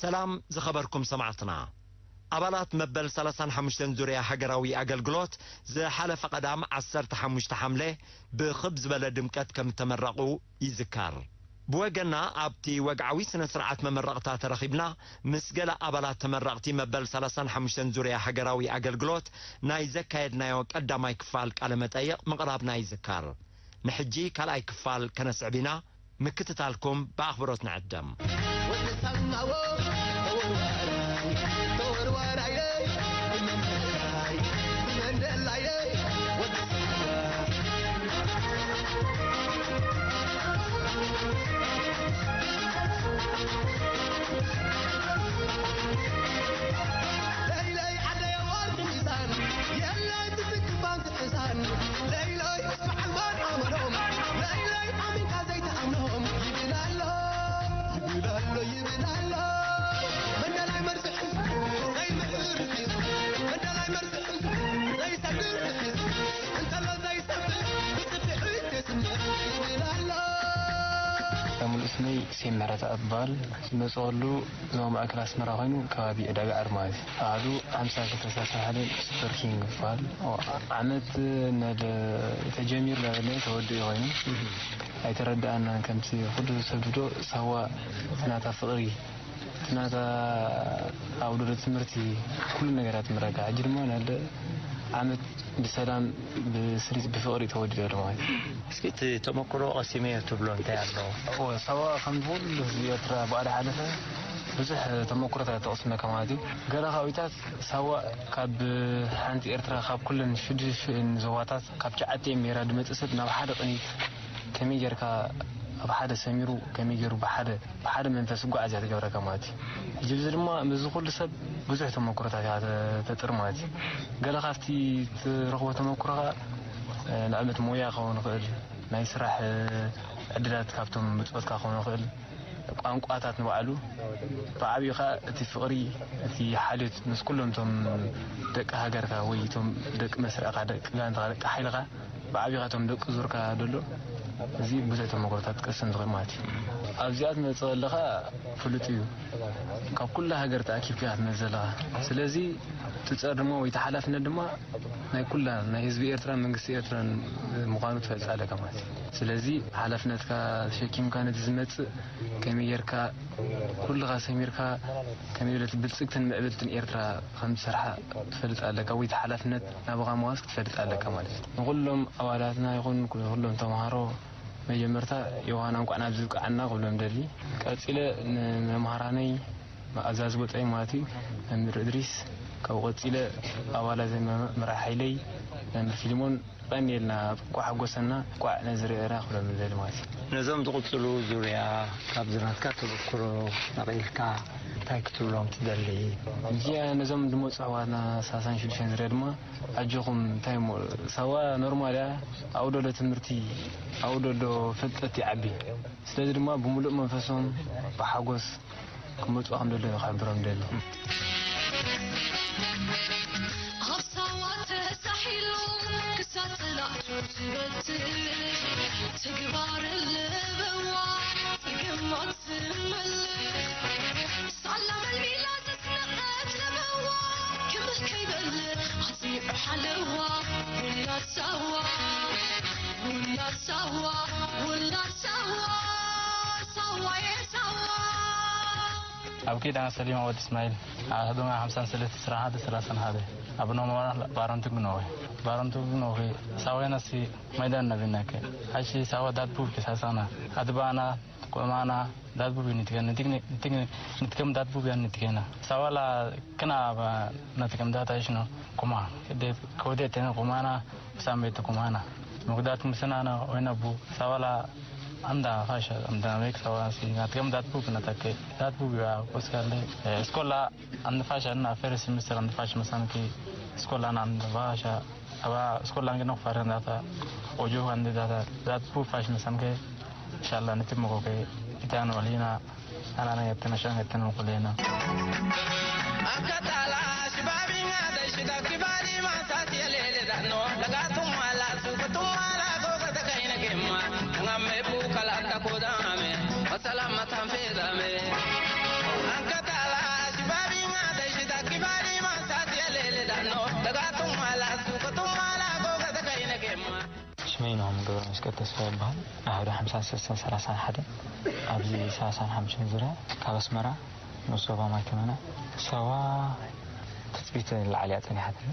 ሰላም ዝኸበርኩም ሰማዕትና። ኣባላት መበል ሰላሳን ሓሙሽተን ዙርያ ሃገራዊ ኣገልግሎት ዝሓለፈ ቀዳም ዓሰርተ ሓሙሽተ ሓምለ ብኽብ ዝበለ ድምቀት ከም እተመረቑ ይዝከር። ብወገና ኣብቲ ወግዓዊ ስነ ስርዓት መመረቕታ ተረኺብና ምስ ገለ ኣባላት ተመረቕቲ መበል ሰላሳን ሓሙሽተን ዙርያ ሃገራዊ ኣገልግሎት ናይ ዘካየድናዮ ቀዳማይ ክፋል ቃለ መጠይቕ ምቕራብና ይዝከር። ንሕጂ ካልኣይ ክፋል ከነስዕብ ኢና። ምክትታልኩም ብኣኽብሮት ንዕደም። ሙሉእ ስመይ ሴም ምሕረተኣብ እበሃል። ዝመፅኣሉ ዞባ ማእከል ኣስመራ ኮይኑ ከባቢ ዕዳጋ ዓርማዝ። ኣሃዱ ሓምሳ ክልተ ሰላሳ ሓደ ሱፐር ኪንግ ይበሃል። ዓመት ነደ ተጀሚሩ ዳበለ ተወዲኡ ኮይኑ ኣይተረድኣናን። ከምቲ ኩሉ ሰብ ዝብሎ ሳዋ ናታ ፍቕሪ ናታ ኣብ ዶሎ ትምህርቲ ኩሉ ነገራት ምረካ ሕጂ ድማ ናደ ዓመት ብሰላም ብስሪት ብፍቕሪ ተወዲዶ ኣሎ ማለት እዩ። እስኪ እቲ ተመክሮ ቀሲመዮ ትብሎ እንታይ ኣሎ? እወ፣ ሳዋ ከም ኩሉ ህዝቢ ኤርትራ ብኣደ ሓለፈ ብዙሕ ተመክሮታት ተቕስመካ ማለት እዩ። ገለ ካብታት ሳዋ ካብ ሓንቲ ኤርትራ ካብ ኩለን ሽዱሽተን ዞባታት ካብ ሸዓተ እዮም ሜራ ድመጽእ ሰብ ናብ ሓደ ቅኒት ከመይ ጌርካ ኣብ ሓደ ሰሚሩ ከመይ ጌሩ ብሓደ ብሓደ መንፈስ ዝጓዓዝ እያ ትገብረካ ማለት እዩ። ሕጂ ብዚ ድማ ምስዚ ኩሉ ሰብ ብዙሕ ተመክሮታት እያ ተጥር ማለት እዩ። ገለ ካብቲ ትረኽቦ ተመክሮ ኸዓ ንኣብነት ሞያ ክኸውን ይኽእል፣ ናይ ስራሕ ዕድላት ካብቶም ምፅወትካ ክኸውን ይኽእል፣ ቋንቋታት ንባዕሉ ብዓብዩ ኸዓ እቲ ፍቕሪ እቲ ሓልዮት ምስ ኩሎም እቶም ደቂ ሃገርካ ወይ እቶም ደቂ መስርዕኻ ደቂ ጋንታኻ ደቂ ሓይልኻ ብዓቢኻ እቶም ደቂ ዙርካ ደሎ እዚ ብዙሕ ተመክሮታት ክትቀስም ትኽእል ማለት እዩ። ኣብዚኣ ትመፅእ ከለኻ ፍሉጥ እዩ። ካብ ኩላ ሃገር ተኣኪብካ ኢኻ ትመፅእ ዘለኻ። ስለዚ ትፀር ድማ ወይ እቲ ሓላፍነት ድማ ናይ ኩላ ናይ ህዝቢ ኤርትራን መንግስቲ ኤርትራን ምዃኑ ትፈልጥ ኣለካ ማለት እዩ። ስለዚ ሓላፍነትካ ተሸኪምካ ነቲ ዝመፅእ ከመይ ጌርካ ኩልኻ ሰሚርካ ከመይ ኢለ ብልፅግትን ምዕብልትን ኤርትራ ከም ትሰርሓ ትፈልጥ ኣለካ ወይ እቲ ሓላፍነት ናባኻ ምዃንስ ክትፈልጥ ኣለካ ማለት እዩ። ንኹሎም ኣባላትና ይኹን ንኹሎም ተምሃሮ መጀመርታ ዮሃና እንቋዕ ናብዚ ብቅዓና ክብሎም ደሊ። ቀጺለ ንመምሃራነይ ኣዛዚ ወጻኢ ማለት እዩ መምህር እድሪስ፣ ካብኡ ቀጺለ ኣባላት መምርሒ ሓይለይ መምህር ፊልሞን ቀንየልና እንቋዕ ሓጎሰና እንቋዕ ነዚ ርኤና ክብሎም ንደሊ ማለት እዩ። ነዞም ዝቕጽሉ ዙርያ ካብዚ ናትካ ተመክሮ ነቒልካ እንታይ ክትብሎም ትደሊ? እዚኣ ነዞም ዝመጹ ኣሕዋትና ሰላሳን ሽዱሽተን ዙርያ ድማ ኣጆኹም እንታይ እሞ ሳዋ ኖርማል እያ ኣብኡ ደሎ ትምህርቲ ኣብኡ ደሎ ፍልጠት ይዓቢ ስለዚ ድማ ብምሉእ መንፈሶም ብሓጎስ ክመጹ ከም ደለዩ ክሕብሮም ደሊ። ኣብ ሳዋ ተሳሒሉ ክሳብ ጽላእቱ ዝበትር ተግባር ለበዋ ጸገማት ዝመልእ ሳላ መልሚላ ዘስነቐት ለበዋ ክምህ ከይበል ኣጽኒዑ ሓለዋ ውላድ ሳዋ ውላድ ሳዋ ውላድ ሳዋ ሳዋየ ሳዋ ኣብ ኬዳና ሰሊማ ወዲ እስማኤል ኣህዶና ሓምሳን ሰለስተ ስራሓ ሰላሳን ሓደ ኣብ ኖሞራ ባሮንቱ ግኖኺ ባሮንቱ ግኖኺ ሳወና ሲ ማይዳን ነቢናከ ሓሺ ሳዋ ዳት ቡብ ኪሳሳና ኣድባና ቆማና ዳት ቡብ ንትገን ንትገን ንትገን ንትገም ዳት ቡብ ያን ንትገና ሳዋላ ክና ነትገም ዳት ኣይሽኖ ቆማ ከወዴ ተነ ቆማና ሳሜት ቆማና መጉዳት ምስናና ወይነቡ ሳዋላ ኣምዳ ፋሻ ኣምዳ ሜክ ሳዋ ሲ ናትገም ዳት ቡብ ናታከ ዳት ቡብ ያ ቆስካለ ስኮላ ኣንድ ፋሻ እና ፈርስ ሚስተር ኣንድ ፋሽ መሳንኪ ስኮላ ና ኣንድ ፋሻ ኣባ ስኮላ ንገነ ኩፋረ ናታ ኦጆ ኣንድ ዳታ ዳት ቡብ ፋሽ መሳንከ ኢንሻላ ንትምኮከ ኢታኖ ሊና ኣናና የተነሻን የተነኩሌና Akatala shibabinga da shida kibali masati elele da no daga tumala suka tumala goga da kaina gemma ngamme bu kala ta kodame masalamatan fedame. Akatala ይንሆም ገብረ መስቀል ተስፋ ይበሃል። ኣሃዱ ሓምሳን ሰለስተን ሰላሳን ሓደ ኣብዚ ሰላሳን ሓሙሽተን ዙርያ ካብ ኣስመራ ንኡስ ዞባ ማይ ተመነ ሳዋ ትጽቢት ንላዕሊ እያ ጸኒሓትኒ።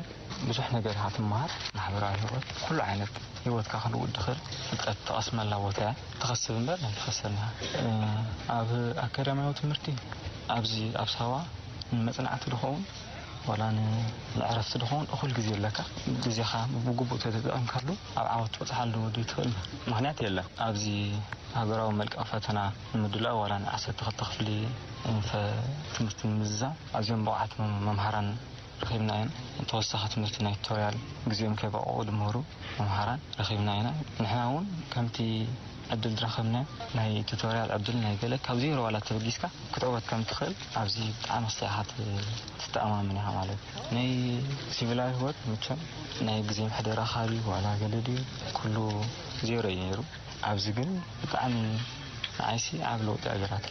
ብዙሕ ነገር ኢኻ ትመሃር። ማሕበራዊ ህይወት፣ ኩሉ ዓይነት ህይወትካ ክልውጥ ዝኽእል ፍልጠት ትቐስመላ ቦታ እያ። ትኸስብ እምበር ኣይትኸሰርን ኢኻ። እ፣ ኣብ ኣካዳሚያዊ ትምህርቲ ኣብዚ ኣብ ሳዋ ንመጽናዕቲ ድኸውን ዋላ ን-፣ ንዕረፍቲ ድኸውን እኹል ግዜ ኣለካ። ግዜኻ ብግቡእ ተተጠቒምካሉ ኣብ ዓወት ትበጽሓሉ ዶ ትኽእል? ምኽንያት የለን። ኣብዚ ሃገራዊ መልቀቕ ፈተና ንምድላው ዋላ ን ዓሰርተ ክልተ ክፍሊ ፈ-፣ ትምህርቲ ንምዝዛም ኣዝዮም ብቑዓት መም-፣ መምሃራን ረኺብና ኢና። ተወሳኺ ትምህርቲ ናይ ቱቶርያል ግዜኦም ከይበቕቑ ድምህሩ መምሃራን ረኺብና ኢና። ንሕና እውን ከምቲ ዕድል ዝረኸብናዮ ናይ ቱቶርያል ዕድል ናይ ገለ ካብ ዜሮ ዋላ ተበጊስካ ክትዕወት ከም ትኽእል ኣብዚ ብጣዕሚ ክሳዕ ኢኻ ት-፣ ትተኣማመን ኢኻ ማለት እዩ። ናይ ሲቪላዊ ህይወት መቸም ናይ ግዜ ምሕደራኻ ድዩ ዋላ ገለ ድዩ ኩሉ ዜሮ እዩ ነይሩ። ኣብዚ ግን ብጣዕሚ ንዓይሲ ዓብ ለውጢ ኣገራት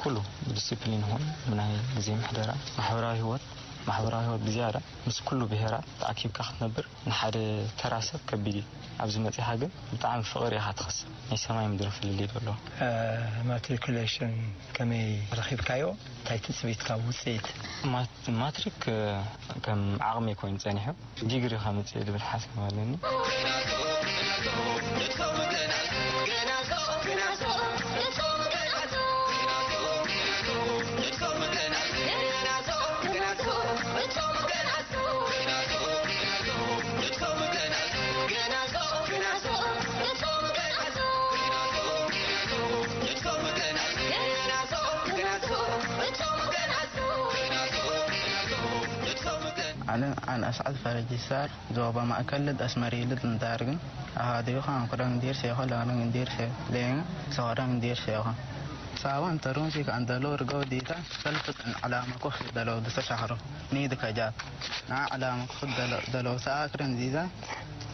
ኩሉ ብዲስፕሊን ይኹን ብናይ ግዜ ምሕደራ ማሕበራዊ ህይወት ማሕበራዊ ህይወት ብዝያዳ ምስ ኩሉ ብሄራት ተኣኪብካ ክትነብር ንሓደ ተራ ሰብ ከቢድ እዩ። ኣብዚ መጺኻ ግን ብጣዕሚ ፍቕሪ ኢኻ ትኸስብ። ናይ ሰማይ ምድሪ ፍልልይ ዶ ኣለዎ? ማትሪኩሌሽን ከመይ ረኺብካዮ? እንታይ ትጽቢትካ ውጽኢት? ማት-፣ ማትሪክ ከም ዓቕመይ ኮይኑ ጸኒሑ። ዲግሪ ከምጽእ ዝብል ሓሳብ ኣለኒ። ኣነ ኣን ኣስዓድ ፈረጅ ይሳር ዞባ ማእከል ልድ ኣስመሪ ልድ ንዳርግን ኣሃዲኡ ከኣንኩረን ዲር ሴኾ ላረን ዲር ሴ ሌን ሰኸረን ዲር ሴኾ ሳዋን ተሩን ሲክ ኣንደሎ ርገው ዲታ ሰልፍት ዕላማ ኮፍ ደለው ድተሻኽሮ ኒድ ከጃት ና ዕላማ ኮፍ ደለው ሰኣክረን ዚዛ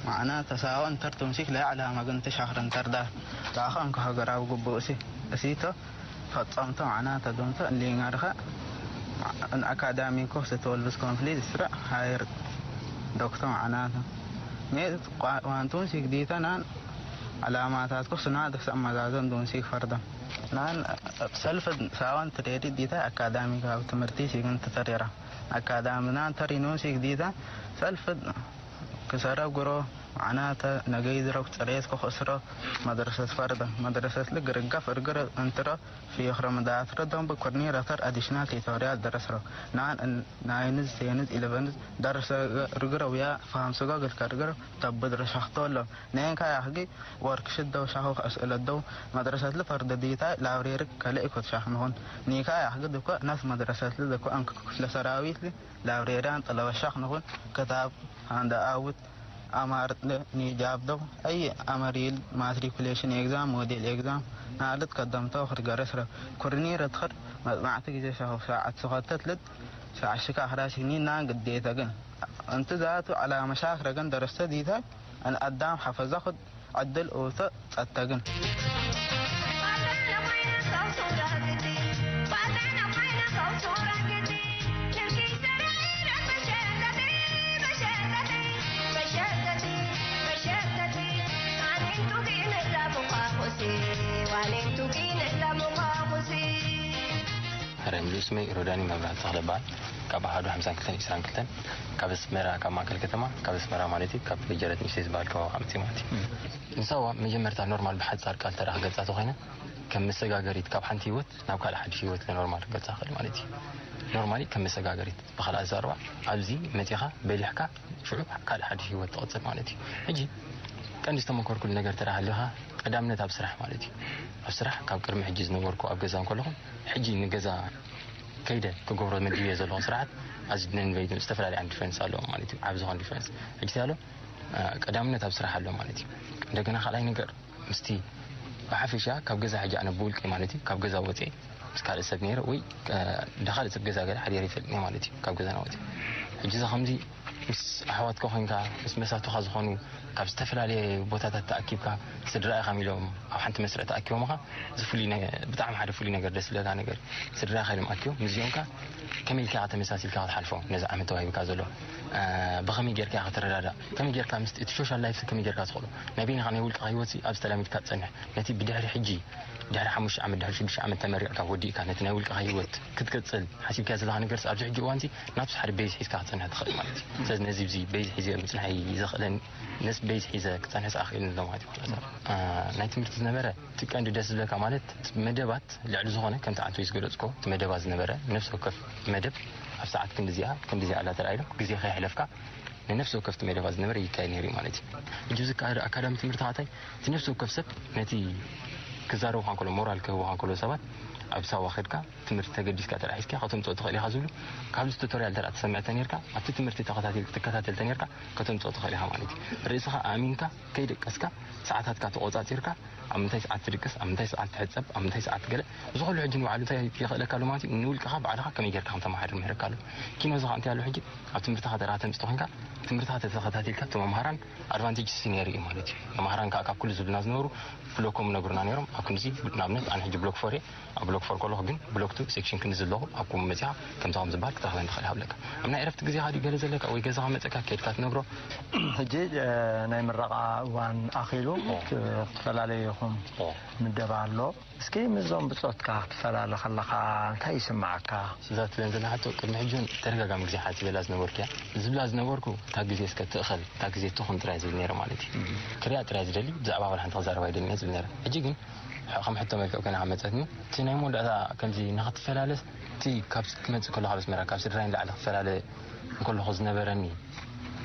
ማዕና ተሳዋን ተርቱን ሲክ ላይ ዕላማ ግን ተሻኽረን ተርዳር ዳኸ እንከ ሃገራዊ ግቡእ ሲ እሲቶ ፈጸምቶ ማዕናተ ዶንቶ ሊንገርኸ ኣካዳሚኮ ስትወልብስ ኮንፍሊክት ስረ ሃይር ዶክቶ ማዕናተ ኔት ዋንቱን ሲግዲተ ናን ዓላማታትኮ ስና ድክሰ መዛዘን ዶን ሲግ ፈርደም ናን ሰልፍ ሳወን ትሬዲ ዲታ ኣካዳሚካዊ ትምህርቲ ሲግን ትተሬራ ኣካዳሚ ናን ተሪኑን ሲግዲታ ሰልፍ ክሰረግሮ ማዕናተ ነገይድረው ጽሬት ኮኽእስሮ መድረሰት ፈርደ መድረሰት ልግርገፍ እርግረ እንትሮ ፍዮኽረ ምዳትረ ደንብ ኩርኒ ረተር ኣዲሽናል ቲቶሪያል ደረስሮ ናን ናይንዝ ቴንዝ ኢለቨንዝ ደረሰ ርግረው ያ ፋሃም ስጎ ግልከ ርግረው ተብድ ረሻኽቶሎ ነንካ ያኽጊ ወርክሽት ደው ሻኹ ክእስእለት ደው መድረሰት ልፈርደ ዲታይ ላብሬርግ ከልእ ይኮት ሻኽ ንኹን ኒካ ያኽጊ ድኮ ነስ መድረሰት ልድኮ ኣንክ ክፍለ ሰራዊት ላብሬርያን ጥለበሻኽ ንኹን ክታብ ሃንደ ኣውት ኣማርጥ ኒጃብደው ኣይ ኣመሪል ማትሪኩሌሽን ኤግዛም ሞዴል ኤግዛም ናልት ከደምተው ክትገረስረው ኩርኒ ረትኸር መጽናዕቲ ግዜ ሻኹ ሰዓት ስኸተት ልት ሰዓሽካ ኣኽራሲኒ ናን ግዴተ ግን እንቲ ዛቱ ዓላመ ሻኽረ ግን ደረስተ ዲታይ ኣን ኣዳም ሓፈዘ ኹድ ዕድል ኡተ ጸተግን። ሕራይ ምሉእ ስመይ ሮዳኒ መብራህቲ ተኽለ እበሃል። ካብ ኣሃዱ ሓምሳን ክልተን ዒስራን ክልተን ካብ ኣስመራ ካብ ማእከል ከተማ ካብ ኣስመራ ማለት እዩ ካብ ጀረት ንእሽተይ ዝበሃል ከባቢ ኣምጺ ማለት እዩ። ንሳዋ መጀመርታ ኖርማል ብሓጻር ቃል ተራ ክገልጻ ተኾይነ ከም መሰጋገሪት ካብ ሓንቲ ህይወት ናብ ካልእ ሓድሽ ህይወት ኖርማል ክገልጻ ክእል ማለት እዩ። ኖርማሊ ከም መሰጋገሪት ብኻልእ ኣዛርባ ኣብዚ መጺኻ በሊሕካ ሽዑ ካልእ ሓድሽ ህይወት ትቐጽል ማለት እዩ። ሕጂ ቀንዲ ዝተመኮርኩሉ ነገር ተራ ሃሊኻ ቀዳምነት ኣብ ስራሕ ማለት እዩ። ኣብ ስራሕ ካብ ቅድሚ ሕጂ ዝነበርኩ ኣብ ገዛ እንከለኹ ሕጂ ንገዛ ከይደ ክገብሮ መዲበዮ ዘለኹ ስራሓት ኣዚ ነንበይኑ ዝተፈላለዩ ዓይነት ዲፈረንስ ኣለዎ ማለት እዩ። ዓብ ዝኾነ ዲፈረንስ ሕጂ ያሎ ቀዳምነት ኣብ ስራሕ ኣሎ ማለት እዩ። እንደገና ካልኣይ ነገር ምስቲ ብሓፈሻ ካብ ገዛ ሕጂ ኣነ ብውልቂ ማለት እዩ ካብ ገዛ ወፅኤ ምስ ካልእ ሰብ ነይረ ወይ ዳኻልእ ሰብ ገዛ ገለ ሓዲረ ይፈልጥ እየ ማለት እዩ ካብ ገዛና ወፅኤ። ሕጂ እዛ ከምዚ ምስ ኣሕዋትካ ኮይንካ፣ ምስ መሳቱኻ ዝኾኑ ካብ ዝተፈላለየ ቦታታት ተኣኪብካ፣ ስድራ ኢኻም ኢሎም ኣብ ሓንቲ መስርዕ ተኣኪቦምኻ፣ እዚ ፍሉይ ነ-፣ ብጣዕሚ ሓደ ፍሉይ ነገር፣ ደስ ዝብለካ ነገር፣ ስድራ ኢኻ ኢሎም ኣኪቦም፣ ምስዚኦም ከ ከመይ ኢልካ ኢኻ ተመሳሲልካ ክትሓልፎ ነዚ ዓመት ተዋሂብካ ዘሎ? እ፣ ብኸመይ ጌርካ ኢኻ ክትረዳዳእ? ከመይ ጌርካ ምስ እቲ ሶሻል ላይፍ ከመይ ጌርካ ትኽእሎ? ናይ በይንኻ ናይ ውልቅኻ ህይወት ኣብዚ ተላሚድካ ትጸንሕ። ነቲ ብድሕሪ ሕጂ፣ ድሕሪ ሓሙሽተ ዓመት፣ ድሕሪ ሽዱሽተ ዓመት ተመሪቕካ ወዲእካ፣ ነቲ ናይ ውልቅኻ ህይወት ክትቅጽል ሓሲብካዮ ዘለኻ ነገርስ ኣብዚ ሕጂ እዋንሲ ናብቲ ሓደ ቤዝ ሒዝካ ክትጸንሕ ትኽእል ማለት እዩ። ስለዚ ነዚ ብዚ ቤዝ ሒዘ ምጽናሕ እዩ ዘኽእለኒ። ነዚ ቤዝ ሒዘ ክጸንሕስ ኣኽእልኒ ኣሎ ማለት እዩ። እ፣ ናይ ትምህርቲ ዝነበረ እቲ ቀንዲ ደስ ዝብለካ ማለት መደባት ልዕሊ ዝኾነ ከምቲ ኣንቶይ ዝገለጽኮ እቲ መደባት ዝነበረ ነፍሲ ወከፍ መደብ ኣብ ሰዓት ክንዲዚኣ ክንዲዚኣ ኣላ ተላኢሎም ግዜ ከየሕለፍካ ንነፍሲ ወከፍ እቲ መደባት ዝነበረ ይካየድ ነይሩ እዩ ማለት እዩ። ሕጂ እዚ ኣካ-፣ ኣካዳሚ ትምህርቲ ኻታይ እቲ ነፍሲ ወከፍ ሰብ ነቲ ክዛረቡኻ እንከሎ ሞራል ክህቡኻ እንከሎ ሰባት ኣብ ሳዋ ከድካ ትምህርቲ ተገዲስካ ጥራሕ ሒዝካ ከተምፅኦ ትኽእል ኢኻ ዝብሉ ካብዚ ቱቶርያል እንተ ተሰምዕተ ነርካ ኣብቲ ትምህርቲ ተኸታቲል ትከታተል ተነርካ ከተምፅኦ ትኽእል ኢኻ ማለት እዩ። ርእስኻ ኣእሚንካ ከይደቀስካ ሰዓታትካ ተቆፃፂርካ ኣብ ምንታይ ሰዓት ትድቅስ፣ ኣብ ምንታይ ሰዓት ትሕፀብ፣ ኣብ ምንታይ ሰዓት ትገለ፣ እዚ ኩሉ ሕጂ ንባዕሉ እንታይ የኽእለካ ኣሎ ማለት እዩ? ንውልቅኻ ባዕልኻ ከመይ ጌርካ ከም ተመሓድር ምሕረካ ኣሎ። ኪኖ እዚ ኸኣ እንታይ ኣሎ ሕጂ? ኣብ ትምህርትኻ ተራ ተምፅቶ ኮይንካ ትምህርትኻ ተተኸታቲልካ እቶም መምሃራን ኣድቫንቴጅ ሲኒየር እዩ ማለት እዩ። መምሃራን ከዓ ካብ ኩሉ ዝብሉና ዝነበሩ ብሎኮም ነግሩና ነይሮም። ኣብ ክንዚ ንኣብነት ኣነ ሕጂ ብሎክ ፎር እየ። ኣብ ብሎክ ፎር ከለኹ ግን ብሎክ ቱ ሴክሽን ክንዲ ዘለኹ ኣብ ከምኡ መጺኻ ከምዚ ከም ዝበሃል ክትረኽበኒ ትኽእል ሃብለካ። ኣብ ናይ ዕረፍቲ ግዜኻ ድዩ ገለ ዘለካ ወይ ገዛኻ መጸካ ከይድካ ትነግሮ? ሕጂ፣ እ፣ ናይ ምረቓ እዋን ኣኺሉ ኦ። ክት-፣ ክትፈላለዩ ኢኹም ኦ። ምደባ ኣሎ። እስኪ ምስዞም ብጾትካ ክትፈላለ ከለኻ እንታይ ይስምዓካ? እዛ ትብለን ዘላ ሕቶ ቅድሚ ሕጂ እውን ተደጋጋሚ ግዜ ሓሲበላ ዝነበርኩ እያ። ዝብላ ዝነበርኩ እታ ግዜ እስከ ትእኸል፣ እታ ግዜ ትኹን ጥራይ ዝብል ነይረ ማለት እዩ። እም። ክሪኣ ጥራይ ዝደሊ ብዛዕባ ዋላ ሓንቲ ክዛረብ ኣይደልን እየ ዝብል ነይረ። ሕጂ ግን ከም ሕቶ መልክዕ ኮይና መጸትኒ። እቲ ናይ መወዳእታ ከምዚ ንኽትፈላለ፣ እቲ ካብ ክመጽእ ከሎ ካብ ኣስመራ፣ ካብ ስድራይ ንላዕሊ ክፈላለ እንከለኹ ዝነበረኒ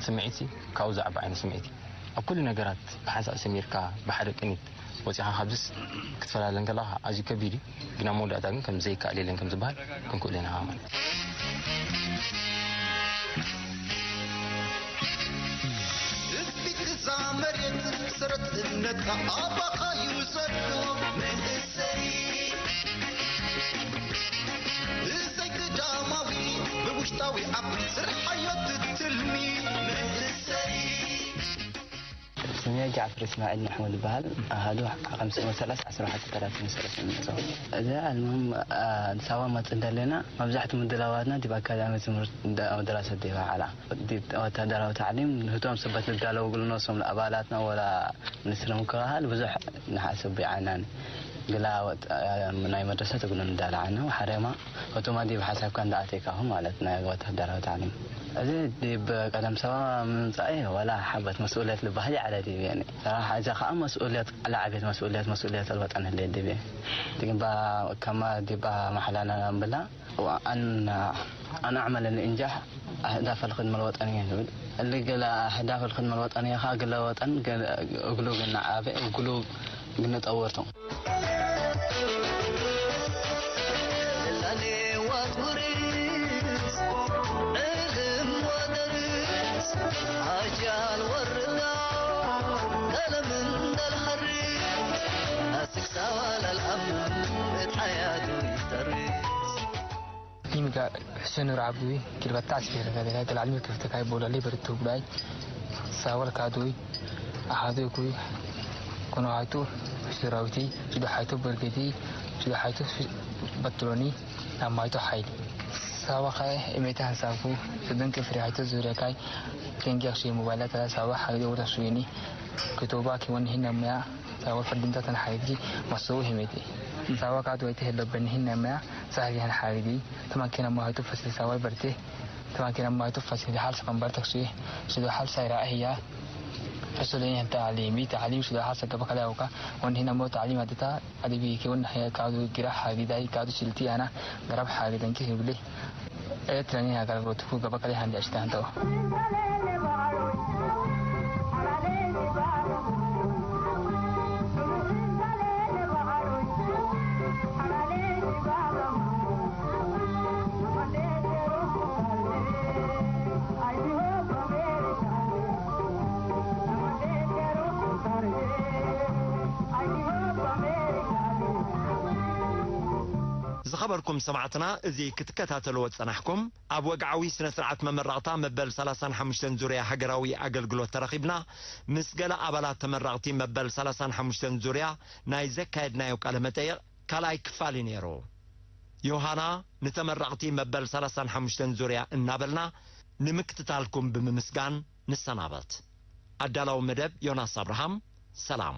ስምዒትሲ ካብኡ ዝዓቢ ዓይነት ስምዒት እዩ። ኣብ ኩሉ ነገራት ብሓንሳእ ሰሚርካ ብሓደ ቅኒት ወጺኻ ካብዚስ ክትፈላለ እንከለኻ ኣዝዩ ከቢድ እዩ። ግን ኣብ መወዳእታ ግን ከም ዘይከኣል የለን ከም ዝበሃል ክንክእሎ ኢና ማለት እዩ። ትጽቢት እዛ መሬት ሰረት እምነትካ ኣባኻ እዩ ዘሎ መንእሰይ። ብዘይ ግዳማዊ ብውሽጣዊ ዓቢ ስርሓዮ ትትልሚ መንእሰይ። ስሜ ጃዕፈር እስማዒል መሕሙድ ይበሃል። ኣሃዱ ሓምሳ ወሰላሳ ዓሰርተ ኣርባዕተ ተላቲሙ ሰለስተ ሚእቲ። እዚ ኣልበም፣ ኣ፣ ኣዲስ ኣበባ መጽእ እንተለና መብዛሕትኡ ምድላዋትና ዲብ ኣካዳሚ ትምህርቲ ዳ-፣ መድረሰት ዲብ ዓላ ዲብ ወታደራዊ ታዕሊም ንህቶም ሰበት ንዳለወግሉ ነብሶም ንኣባላትና ወላ ሚኒስትሪ ምክልኻል ብዙሕ ንሓስብ ይዓናን ግላ ወጥ-፣ ናይ መድረሰት እግሉ ንዳላዓና ሓሬማ ኦቶማቲክ ሓሳብካ እንዳኣተይካ ኹን ማለት ናይ ወታደራዊ ታዕሊም። እዚ ዲብ ቀደም ሰባ ምምጻኤ ዋላ ሓበት መስኡልየት ልባህል ይዓለ ዲብየኒ። ሰራሓ እዛ ኸዓ መስኡልየት ዓላ ዓቤት መስኡልየት መስኡልየት ኣልወጠን ህልየ ዲብየ። ዲግባ ከማ ዲባ ማሕላና እምብላ ወኣን ኣን ኣዕመል ልእንጃሕ ኣህዳፍ ልኽድመ ልወጠንየ ንብል። እሊ ገለ ኣህዳፍ ልኽድመ ልወጠንየ ኸዓ ግለ ወጠን ገለ እግሉ ግን ዓበ እግሉ ግን ጠወርቱ። ሊሚጋ ሕሰን ኑር ዓብዱይ ኪልባታ ዓስኪ ረጋደጋ ገላልሚ ክፍተካይ ቦላሊ በርቱ ጉዳይ ሳወል ካዱይ ኣሃዱይ ኩይ ኩኖሃይቱ ሰራዊቲ ጅዶ ሓይቱ ብርጌዲ ጅዶ ሓይቱ በትሎኒ ናብ ማይቶ ሓይሊ ሳዋ ኸ ኤሜታ ሓንሳብኩ ስድን ክፍሪ ሓይቱ ዙሪያካይ ደንጊ ኣክሱይ ሞባይላ ተላ ሳዋ ሓይሊ ወደ ሱይኒ ክቶባ ኪወን ሂና ሙያ ሳዋ ፈርድንታ ተን ሓይሊ ማሰቡ ሄሜቲ ሳዋ ካዱይ ተሄሎ በን ሂና ሙያ ሳህል ያን ሓይሊ ተማኪና ሙያ ቱ ፈስል ሳዋ በርቴ ተማኪና ሙያ ቱ ፈስል ሓል ሰፈን በርተክሱይ ስዶ ሓል ሳይራ ኣህያ ፈስል ያን ተዓሊሚ ተዓሊም ስዶ ሓል ሰገበ ከላውካ ወንሂና ሞ ተዓሊም ኣድታ ኣድቢ ኪውን ካዱ ግራ ሓይሊ ዳይ ካዱ ስልቲ ኣና ገራብ ሓይሊ ደንኪ ህብሊ ኤትረኒ ኣገልግሎት ኩ ገበ ከላይ ሃንዲ ኣሽታ ሃንተው ዝኸበርኩም ሰማዕትና፣ እዚ ክትከታተልዎ ዝጸናሕኩም፣ ኣብ ወግዓዊ ስነ ስርዓት መመረቕታ መበል ሰላሳን ሓሙሽተን ዙርያ ሃገራዊ ኣገልግሎት ተረኺብና፣ ምስ ገለ ኣባላት ተመረቕቲ መበል ሰላሳን ሓሙሽተን ዙርያ ናይ ዘካየድናዮ ቃለ መጠይቕ ካልኣይ ክፋል እዩ ነይሩ። ዮሃና፣ ንተመረቕቲ መበል ሰላሳን ሓሙሽተን ዙርያ እናበልና ንምክትታልኩም ብምምስጋን ንሰናበት። ኣዳላዊ መደብ ዮናስ ኣብርሃም። ሰላም።